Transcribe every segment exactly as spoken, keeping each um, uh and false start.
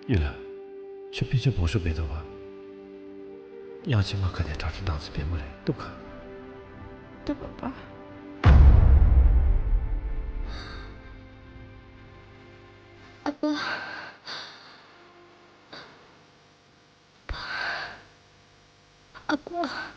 ཡིན་ལ། ཁྱོད་དཔེ་ཆ་སྦོམ་ཤོས་མེད་འདུག་པ། དབྱངས་ཅན་མ་ག་ནས་དྲག་སྤྲོ་བཏང་ཚེ་བེམ་པོ་རེད་བཏུབ་ག། བཏུབ་པ་པ། ཨ་ཕ། ཨ་ཕ།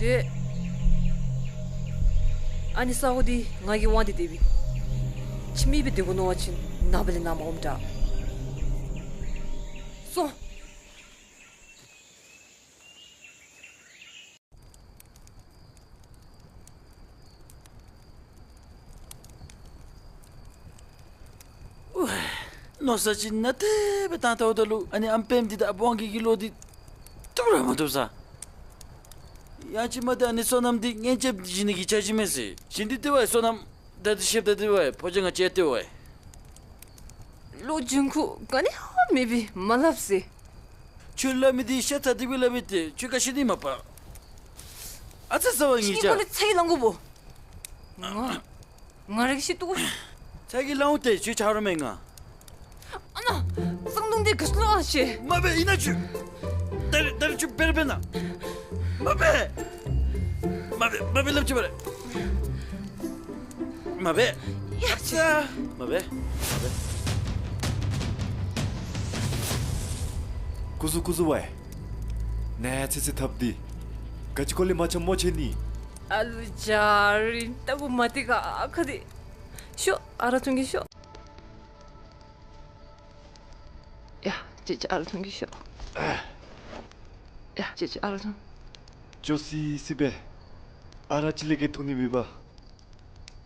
དེ། ཨ་ནི་ས་འོག་འདི་ང་གི་དབང་དུ་བསྡུས་པའི། ཕྱི་མིག་པའི་སྡུག་གུ་ནོར་བ་ཆེན་ནག་པོ་ལས་ནག་མ་འོང་འདྲ། སོང་། ནོ་ས་ཅི་ན་ཏེ་བེ་ཏང་ཏའོ་ད་ལུ་ཨ་ནི་ཨམ་པེམ་འདི་ད་ཨ་བོང་གི་གི་ལོ་འདི་ཐུབ་ར་མ་ཐུབ་ས། ཡང་ཅི་མ་དེ་ཨ་ནི་བསོད་ནམས་འདི་ངན་ཅེབ་འདི་ཞིག་ནི་གི་ཆ་ཅི་མེད་སི་ཞིན་འདི་ཏེ་བའི་བསོད་ནམས་ད་འདི་ཤེབ་ད་ཏེ་བའི་ཕོ་ཅེ་ང་ཅེ་ཏེ་བའི། ལོ་ཇུན་ཁུ་ག་ནི་ཧ་མི་བི་མ་ལབ་སི། ཁྱོད་ལ་མི་དེ་ཤ་ཚ་དེ་བི་ལ་བི་དེ་ཁྱོད་ཀ་ཤི་དེ་མ་པ། ཨ་ཚ་ཚ་བ་ངི་ཅ། ཁོ་ལ་ཚ་གི་ལང་གོ་བོ། ང་། ང་རིག་ཤི་ཏུ། ཚ་གི་ལང་དེ་ཁྱོད་ཆ་རོ་མེ་ང་། ཨ་ན། གཙང་དུང་དེ་ག་ཤི་ལོ་ཨ་ཤེ། མ་བེ་ཡིན་ན་ཁྱོད། ད་རེ་ད་རེ་ཁྱོད་བེར་བེ་ན། མ་བེ། མ་བེ་མ་བེ་ལབ་ཅི་བ་རེད། མ་བེ། ཡ་ཅི། མ་བེ། མ་བེ། ཀུ་ཟུ་ཀུ་ཟུ་ཝའི། ནས་ཚེ་ཚེ་ཐབས་འདི། ག་ཅི་ཀོ་ལི་མ་ཆ་མོ་ཆེ་ནི། ཨ་ལུ་ཇར་རིན་ཏ་བུ་མ་ཏི་ག་ཨ་ཁ་དི། ཤོ་ཨ་ར་ཐུང་གི་ཤོ། ཡ་ཅི་ཅི་ཨ་ར་ཐུང་གི་ཤོ། ཡ་ཅི་ཅི་ཨ་ར་ཐུང་། ཅོ་སི་སི་པེ། ཨ་ར་ཅི་ལེ་གེ་ཐུང་ནི་མི་བ།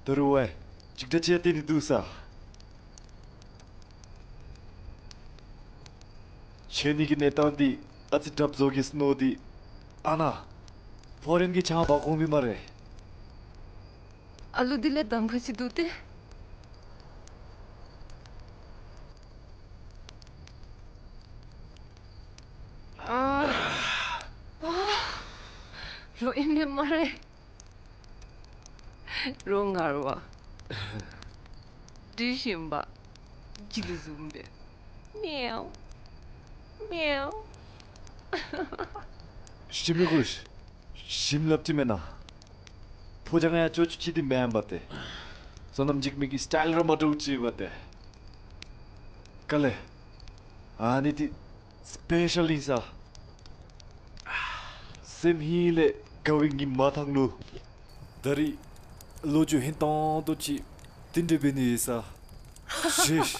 ད་རུ་ཝའི། ཅིག་ད་ཅི་ཡ་ཏེ་ནི་དུ་ས། ཆོས་ནི་གི་གནས་སྟངས་འདི་ཨ་ཙི་གྲབས་བཟོ་གི་སྣོ་འདི། ཨ་ན། ཕོ་རེན་གི་ཆང་བ་གོང་བི་མ་རེད། ཨ་ལུ་འདི་ལས་གདམ་ཁ་ཅི་འདུག་སྟེ། ཨ། ཨ། ལོ་ཨིན་ནི་མ་རེད། རོ་མངར་བ། འདྲི་ཞིམ་པ། ཇི་ལུ་བཟུམ་པས། མེའུ། མེའུ། ཞིམ་མི་དགོས། ཞིམ་ལབ་ཅི་མེད་ན། ཕོ་ཅང་ཡ་ཅོ་ཅོ་ཅི་དི་མེན་པ་ཏེ། བསོད་ནམས་འཇིགས་མེད་ཀྱི་སི་ཊའིལ་ར་མ་འགྲོ་ཅི་བ་ཏེ། ཀ་ལེ། ཨ་ནི་དི། སི་པེ་ཤལ་ཡིན་ས། སེམས་ཧིན་ལེ་དགའ་བའི་ཉིན་མ་ཐང་ལུ། ད་རི། ལོ་རྒྱུས་ཧིན་ཏོང་ཏོ་ཅི། ཏིན་ཏྲི་བི་ནི་ཡི་ས། ཤེས།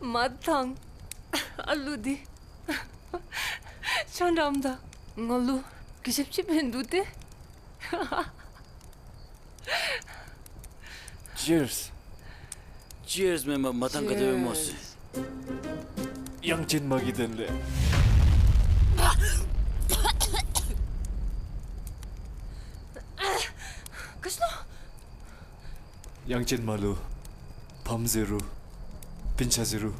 མ་ཐང་། ཨ་ལུ་འདི། ཆང་འགྲམ་ད། ང་ལུ། གི་ཞབས་ཕྱི་ཕན་འདུག་སྟེ། Cheers། Cheers མེན་པ་མ་ཐང་ག་དེ་བའི་མོ་སི། དབྱངས་ཅན་མ་གི་དན་ལེ། ག་ཤི་ལོ། དབྱངས་ཅན་མ་ལུ། ཨམ་ཟེར་རུ། སྤུན་ཆ་ཟེར་རུ།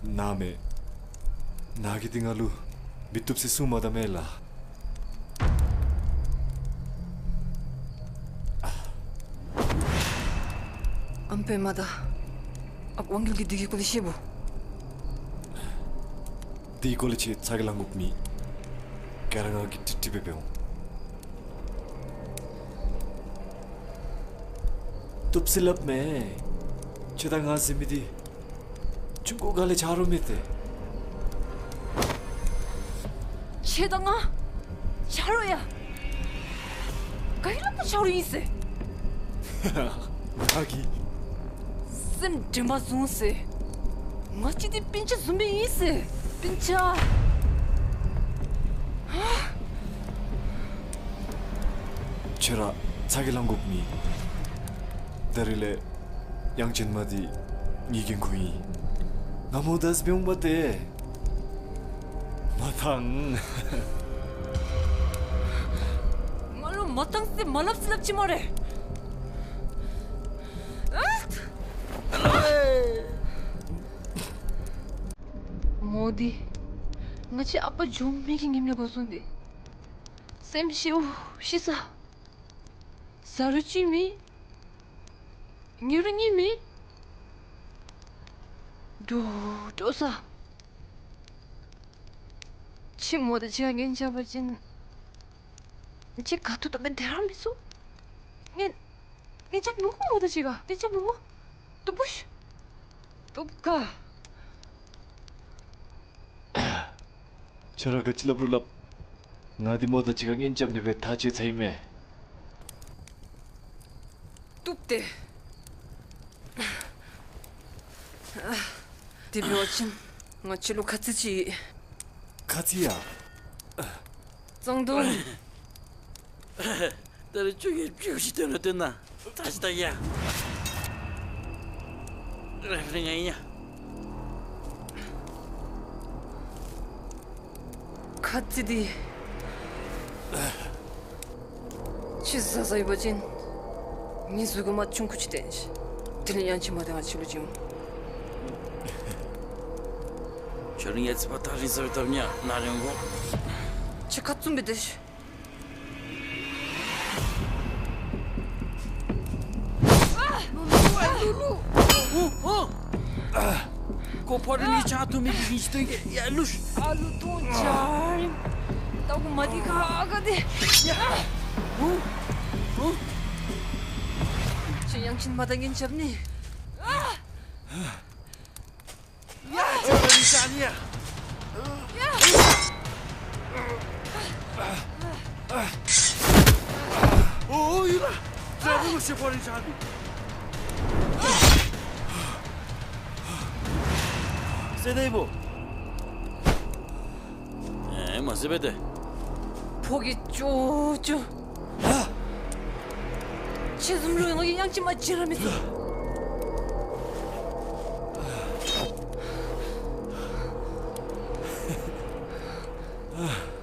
ན་མེད། ན་གི་དེ་ང་ལུ་མི་བཏུབ་སེ་གསུང་མ་ད་མེད་ལ། ཨམ་པད་མ་ད། ཨ་ཁུ་དབང་རྒྱལ་གྱིས་འདི་གི་སྐོར་ལ་བཤད་བོ། འདིའི་སྐོར་ལ་ཁྱེད་ཚ་གི་ལང་གུག་མི། ག་ར་ང་གི་ཏི་ཏི་པེ་པེ་འོང་། བཏུབ་སེ་ལབ་མེད། ཁྱེད་དང་ང་ཟེར་མི་དེ། ཆུང་ཀུ་ག་ལས་ཆ་རོ་མེད་དེ། ཁྱེད་དང་ང་། ཆ་རོ་ཡ། ག་ཡི་ལབ་ཏུ་ཆ་རོ་ཡིན་ཟེར། ང་གི། སེམས་དྲན་པ་བཟུང་ཟེར། ང་ཅི་དེ་སྤུན་ཆ་བཟུང་པའི་ཡིན་ཟེར། སྤུན་ཆ། ཁྱེད་ར་ཚ་གི་ལང་གུག་མི། ད་རི་ལས་དབྱངས་ཅན་མ་དེ་ངའི་འགན་ཁུར་ཡིན། ང་མོ་དས་བེའུ་མ་དེ། མ་ཐང་། ང་ལོ་མ་ཐང་སེ་མ་ལབ་སེ་ལབ་ཅི་མ་རེད། མོ་དེ། ང་ཅི་ཨ་ཕ་ཇོང་མེ་གི་ངེམ་ལས་གོ་སོང་དེ། སེམས་ཤི་བོ་ཤི་ས། ཟ་རུ་ཅི་མི། ཉི་རུ་གཉིས་མི། འགྲོ་འགྲོ་ས། ཆི་མོ་དེ་ཅི་ག་ངན་ཆ་བ་ཅན། ཅི་ག་ཐུ་ཏོ་མེ་དེ་ར་མི་སུ། ངན། ངན་ཆ་མི་ངོ་མོ་དེ་ཅི་ག་དེ་ཆ་མི་ངོ་། ཏུ་བུ་ཤི། ཏུ་བུ་ཀ། ཁྱོད་རང་ག་ཅི་ལབ་རུ་ལབ། ང་དེ་མོ་དང་ཅི་ག་ངན་ཅམ་ནི་བའི་ཐ་ཆེ་ཚ་ཡི་མེད། གཏུབ་སྟེ། དེ་བེའུ་ཅན། ང་ཁྱེད་ལོ་ཁ་ཚི་ཅི། ཁ་ཚི་ཡ། གཙང་དུང་། ད་རེ་ཅུ་ཡི་བཅུ་ཞིག་དོན་ལ་དོན་ན། ད་ཞིག་ད་ཡ། རེ་རེ་ང་ཡ། ཁ་ཚི་དེ། ཆི་ཟ་ཟ་ཡོད་པ་ཅན། ངའི་གཟུགས་གོ་མ་ཆུང་ཀུ་ཅི་བསྟན་ཤི། དེ་ལས་ཡང་ཆི་མ་དང་ང་ཆི་ལུ་ཅི་མོ། ཁྱོད་རང་ཡ་ཚི་པ་ཐག་རིང་ཟེར་བའི་ཐབས་ཉ་ན་རིང་གོ། ཆི་ཁ་བཙུམ་པའི་དེ་ཤི། ཨ། ལུ་ལུ། ཨུ་ཨུ། ཁོ་ཕོ་རི་ནི་ཆ་ཐུ་མི་གི་ཡིན་ཞིག་སྟོན་གི་ཡ་ལུ་ཤ། ཨ་ལུ་ཏུང་ཅར། ཏ་གུ་མ་དི་ཁ་ཨ་ག་དེ། ཡ། ཨུ་ཨུ། ཁྱེད་ཡང་ཁྱིན་མ་ད་ངན་ཆབ་ནི། ཡ། ཁྱོད་རང་ནི་ཤ་ནི་ཡ། ཡ། ཨོ་ཨོ་ཡུ་ལ། ཛ་བུ་ཤེ་ཕོ་རི་ཤ་ནི། སེ་ནེ་བོ། ཨེ་མ་སེ་བེ་ཏེ། ཕོ་གི་ཅོ་ཅོ། ཆེ་ཟུམ་ལུ་ཡང་ཡང་ཅི་མ་ཅི་ར་མི་ཚུ།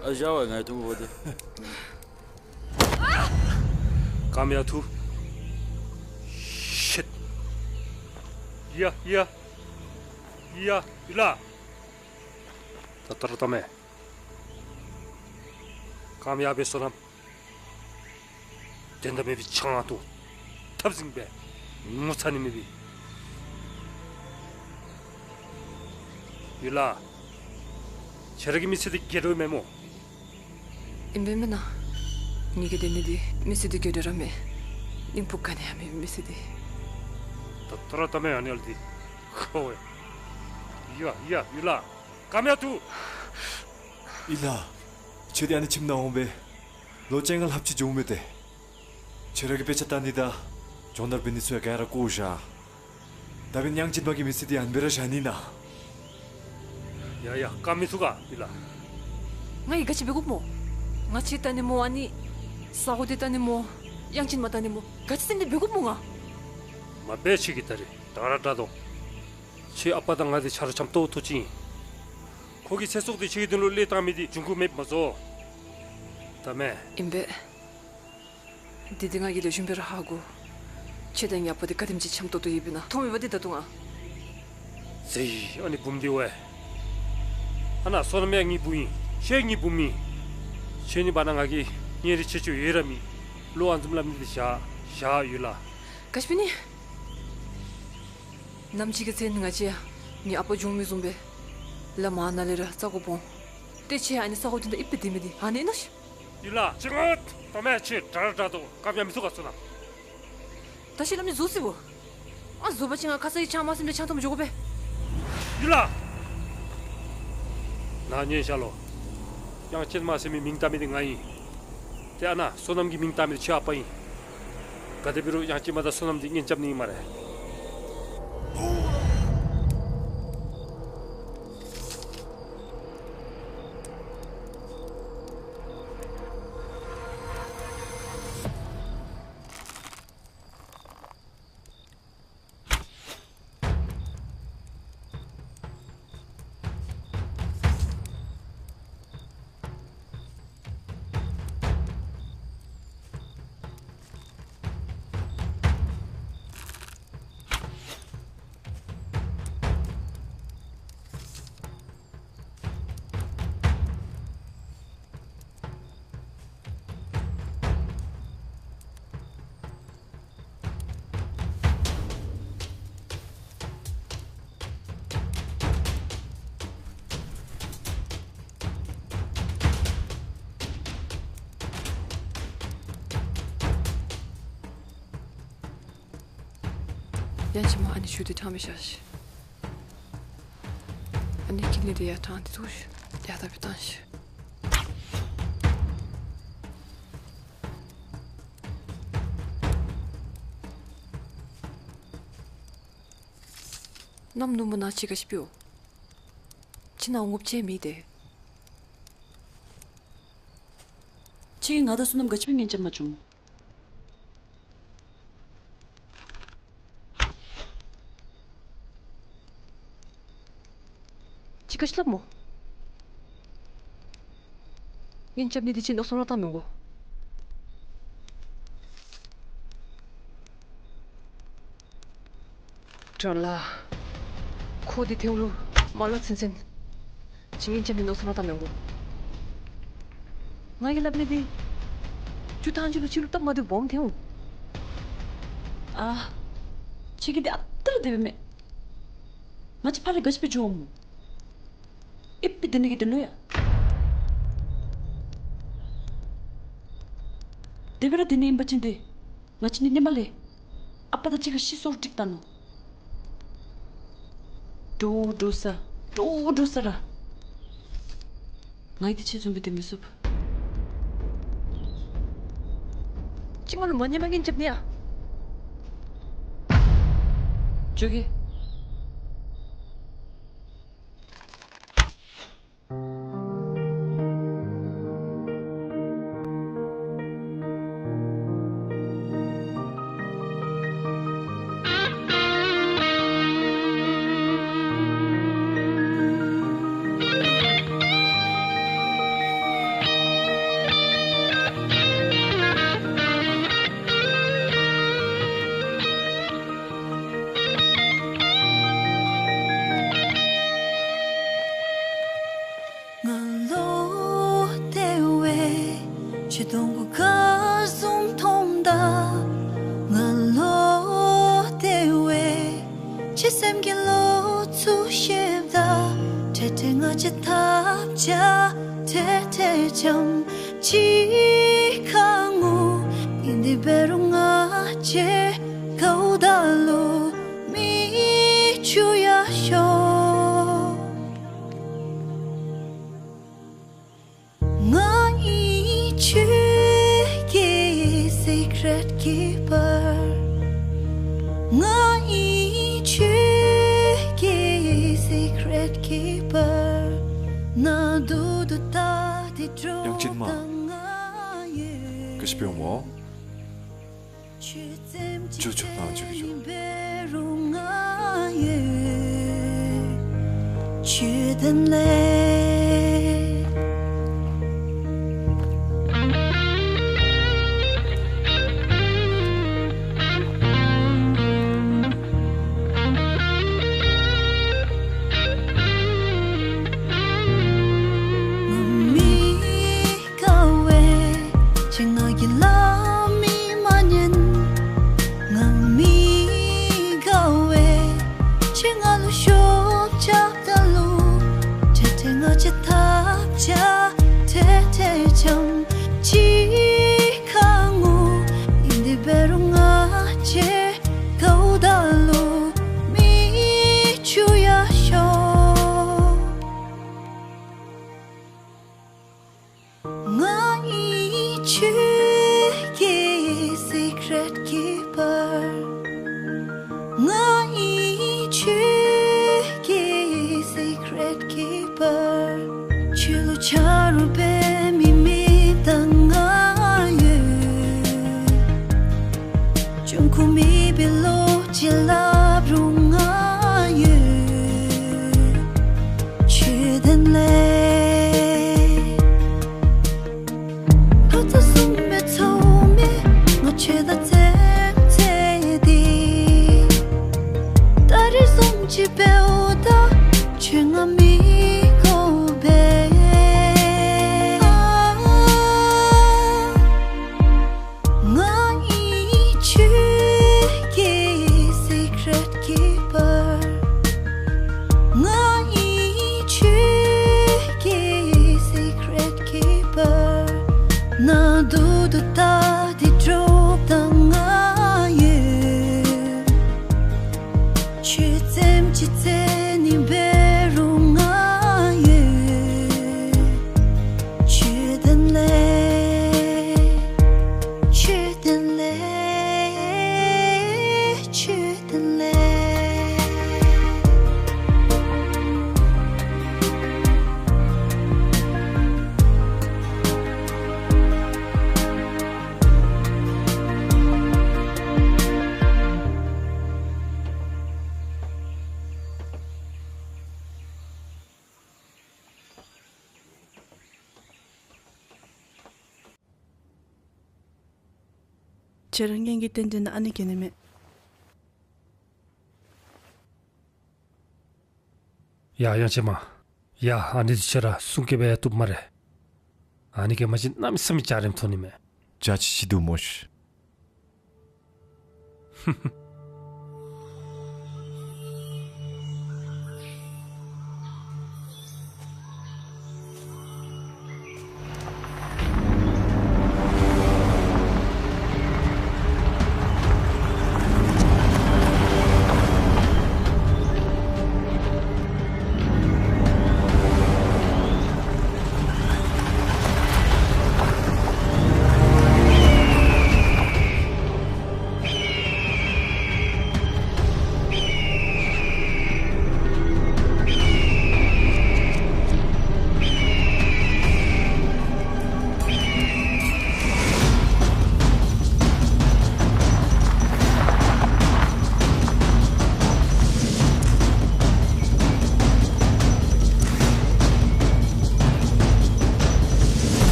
ཨ་ཞ་བ་ང་ཐུང་བོ་དེ། ཀམ་ཡ་ཐུ། ཤིད། ཡ་ཡ། ཡ་ཡི་ལ། ད་ཏར་ཏ་མེ། ཀམ་ཡ་བའི་བསོད་ནམས། དེ་འདྲ་མེད་པའི་ཆང་ང་དུ། ཐབས་ཟིན་པས། ངོ་ཚ་ནི་མེད་པའི། ཡུ་ལ། ཁྱེད་རང་གི་མི་ཚེ་འདི་རྒྱལ་འགྲོ་མེད་མོ། ཨིན་པས་མེན་ན། ངེད་ཀྱི་དེ་ནི་དེ་མི་ཚེ་འདི་རྒྱལ་འགྲོ་ར་མེད། སྙིང་པོ་ག་ནས་ཡང་མེད་མི་ཚེ་འདི། ད་ཏོ་ར་ཏ་མེ་ཡང་ནི་ཨལ་དི། ཁོ་བས། ཡ་ཡ་ཡུ་ལ། ཀམ་ཡ་ཐུ། ཨི་ལ། ཁྱོད་དེ་ཨ་ནི་ཁྱིམ་ནང་འོང་པས། ལོ་བཅོ་ལྔ་ལྷག་ཅིག་འབྱུང་མེད་དེ། ཁྱེད་རང་གི་དཔེ་ཆ་ལྟ་ནི་ད། སྦྱོང་བརྡར་འབད་ནི་ཚོས་ག་ར་བཀོད་བཞག་ད་བན་དབྱངས་ཅན་མ་གི་མི་ཚེ་དེ་ཡང་འབད་ར་བཞག་ནི་ན། ཡ་ཡ་ཀ་མི་ཚུགས་ག་ཨི་ལ། ང་ཡི་ག་ཅི་འབད་དགོཔ་སྨོ། ང་ཁྱེད་ལྟ་ནི་སྨོ། ཨ་ནི་ས་གོ་དེ་ལྟ་ནི་སྨོ། དབྱངས་ཅན་མ་ལྟ་ནི་སྨོ། ག་ཅི་སེམས་དེ་འབད་དགོཔ་སྨོ་ང་། མ་འབད་ཆི་གི་ད་རེ་ད་ར་དྲག་དོ། ཁྱེད་ཨ་པ་དང་ང་དེ་ཆ་ར་འཆམ་ཏོག་ཏོ་ཅིག་ཡིན། ཁོ་གི་ཚེ་སྲོག་དེ་ཁྱེད་ཀྱི་དོན་ལུ་བློས་བཏང་མི་དེ་འབྱུང་ཁུངས་མེད་མ་བཟོ། ད་མེ། ཨིན་པས། དེ་དེ་ང་གི་ལས་ཞུམ་པའི་ར་ཧ་གོ། ཁྱེད་དང་ཉག་པོ་དེ་ག་དེམ་ཅིག་འཆམ་ཏོག་ཏོ་ཡོད་པ་ཡིན་ན་མཐོང་མེད་པ་དེ་ད་དུང་ཨ། ཟེ་ཡི་ཨ་ནི་འབུམ་དེ་ཝེ། ཨ་ན་བསོད་ནམས་ཡ་ངའི་བུ་ཡིན། ཁྱེད་ངའི་བུ་མིན། ཁྱེད་གཉིས་བར་ན་ང་གི་གཉེན་རེ་ཆེ་ཆུང་ཡོད་ར་མིན། བློ་ཨ་འཛུམ་ལབ་ནི་དེ་བཞག་བཞག་ཡོད་ལ། ག་ཞིག་ནི། ནམ་ཅིག་གི་ཚེ་ང་ཅི་ཡ། ངའི་ཨ་ཕ་གྱོང་མི་བཟུང་བས། ལ་མ་ན་ལེ་ར་ས་གོ་བོང་། དེ་ཆེ་ཨ་ནི་ས་གོ་དེ་འདྲ་ཨི་པི་དེ་མི་དེ་ཨ་ནི་ཨེ་ན་ཤི། ཡུལ་ལ་ཅི་ང་ཏོ་མེ་ཆེ་དྲ་ར་དྲ་དོ་ཀབ་ཡ་མི་ཚུགས་ག་སོ་ན། ད་ཤི་ལ་མི་བཟོ་སི་བོ། ཨ་བཟོ་པ་ཅི་ང་ཁ་ས་ཡི་ཆང་མ་སེམས་པའི་ཆང་ཐོམ་འཇོག་གོ་པས། ཡུལ་ལ། ན་ཉན་ཤ་ལོ། ཡང་ཅན་མ་སེམས་མི་མིང་བཏགས་མི་དེ་ང་ཡིན། དེ་ཨ་ན་བསོད་ནམས་ཀྱི་མིང་བཏགས་མི་དེ་ཁྱོད་ཨ་ཕ་ཡིན། ག་དེ་བི་རུ་ཡང་ཅི་མ་ད་བསོད་ནམས་དེ་གཉེན་རྐྱབ་ནི་ཡིན་མ་རེད། ཡང་ཕྱི་མ་ཨ་ནི་ཞུ་དུས་ཐང་མི་ཤ་ཤི། ཨ་ནི་ཁྱི་ལི་རི་ཡ་ཐང་དེ་ཚོ་ཤི་ཡ་ད་བི་ཏང་ཤི། གནམ་ནུབ་མོ་ན་ཅི་ག་ཤི་པིའོ། ཅི་ན་ངུབ་ཆེ་མི་དེ། ཁྱེད་ཀྱིས་ང་དང་བསོད་ནམས་ག་ཅི་བའི་ངན་ཅམ་མ་བྱུང་། ཅི་ག་ཤི་ལབ་མོ། ངན་ཅམ་ནི་དེ་ཅི་ནོག་སོང་ན་ཏང་མི་གོ། དྲན་ལ། ཁོ་དེ་ཐེངས་ལུ་མ་ལ་ཚིན་ཚིན། ཅི་ངན་ཅམ་ནི་ནོག་སོང་ན་ཏང་མི་གོ། ང་གི་ལབ་ནི་དེ། ཅུ་ཐང་ཅུ་ལུ་ཅི་ལུ་སྟབས་མ་བདེ་བོམ་ཐེངས། ཨ། ཁྱེད་ཀྱི་དེ་ཨ་ཏར་དེ་བས་མེད། ང་ཅི་ཕ་ལ་ག་ཤི་པའི་ཇོ་མོ། ཨིབ་པི་དེ་ནི་གི་དེ་ལོ་ཡ། དེ་བེ་ར་དེ་ནི་ཨིན་པ་ཅིན་དེ། ང་ཅི་ནི་ནི་མ་ལེ། ཨ་པ་ད་ཅི་ག་ཤི་སོར་ཀྲིག་ཏ་ནོ། འགྲོ་འགྲོ་ས། འགྲོ་འགྲོ་ས་ར། ང་ཡི་དེ་ཆེ་ཚུན་པའི་དེ་མི་སུབ། ཅི་ང་ལ་མ་ཉེས་མ་ངན་འཇབ་ནི་ཡ། ཇོ་གི། ང་ལོ་དེ་བས་ཆེ་དོན་གོ་ག་བཟུང་མཐོང་ད། ང་ལོ་དེ་བས་ཆེ་སེམས་ཀྱི་ལོ་ཚུ་ཤེབ་ད། ཁྲེ་ཁྲེ་ང་ཅི་ཐབས་ཆ་ཁྲེ་ཁྲེ་ཆམ་ཅི་ཁ་ངུ་ཡིན་དེ་བེ་རུ་ང་ཅི་གའུ་ད་ལོ། མི་ཆུ་ཡ་ཤོ། ང་ཡི་ཆུ་གི་secret keeper། ང་ཡི་ཆུ་གི་secret keeper། ན་དུ་དུ་ད་དི་དྲོ་ཡང་ཅིན་མ། ད་ང་ཡི་ག་ཤི་པའི་མོ། ཅུ་ཆོག་ནང་ཅུ་གི་ཡོད། པར། ཆོས་ལུགས་ཆ་རུ་པའི་མི་མི་དང་ང་ཡོད། ཅུང་ཁུ་མི་པའི་ལོ་ཅི་ལབ་རུང་ང་ཡོད། ཆོས་ལྡན་ལས། ཁ་ཚ་གསུམ་མེད་ཚོགས་མེད་ང་ཆོས་ད་ཚེ་ཚེ་འདི། ད་རེས་བཟུང་ཅི་འབེལ་ད་ཆོས་ང་མི་གོ་བས། ང་ཡི་ཆོས་ཀྱི་secret keeper། ང་ཡི་ཆོས་ཀྱི་secret keeper། ན་དུ་དུ་ད་དི་གྲོགས་དང་ང་ཡོད། ཆོས་ཙམ་ཅི་ཚེ་ནི་འབད་རུང་ང་ཡོད། ཆོས་ལྡན་ལས། ཆོས་ལྡན་ལས། ཆོས་ལྡན་ལས། ཁྱེད་རང་གཉེན་གྱི་རྟེན་འབྲེལ་ནི་ཨ་ནེ་གྱེན་ནི་མེད། ཡ་ཡང་ཆེ་མ། ཡ་ཨ་ནེ་དེ་ཁྱེད་ར་གསུང་སྐད་བས་ཐུབ་མ་རེད། ཨ་ནེ་གྱེན་མ་ཅི་གནམ་མེད་ས་མེད་ལྕགས་རིམ་ཐོན་ནི་མེད། ཅ་ཆི་ཆི་འདུག་མོ་ཤི།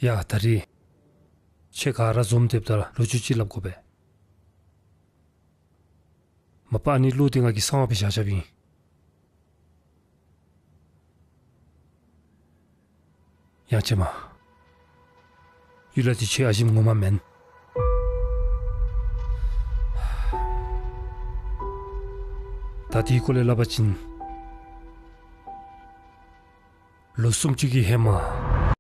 ཡ་ད་རེས། ཁྱེད་ག་ར་འཛོམས་དེབ་ལྟར་ལོ་རྒྱུས་ཅི་ལབ་དགོས་པས། མ་པ་ཨ་ནི་གླུ་དེ་ང་གི་གསང་བ་པའི་བཞག་བཞག་ཡིན། ཡང་ཆེ་མ། ཡུལ་ལ་དེ་ཆོས་ཨ་ཞིམ་ངོ་མ་མེན། ད་དེའི་སྐོར་ལས་ལབ་པ་ཅིན། ལོ་སུམ་ཅུ་གི་ཧེ་མ།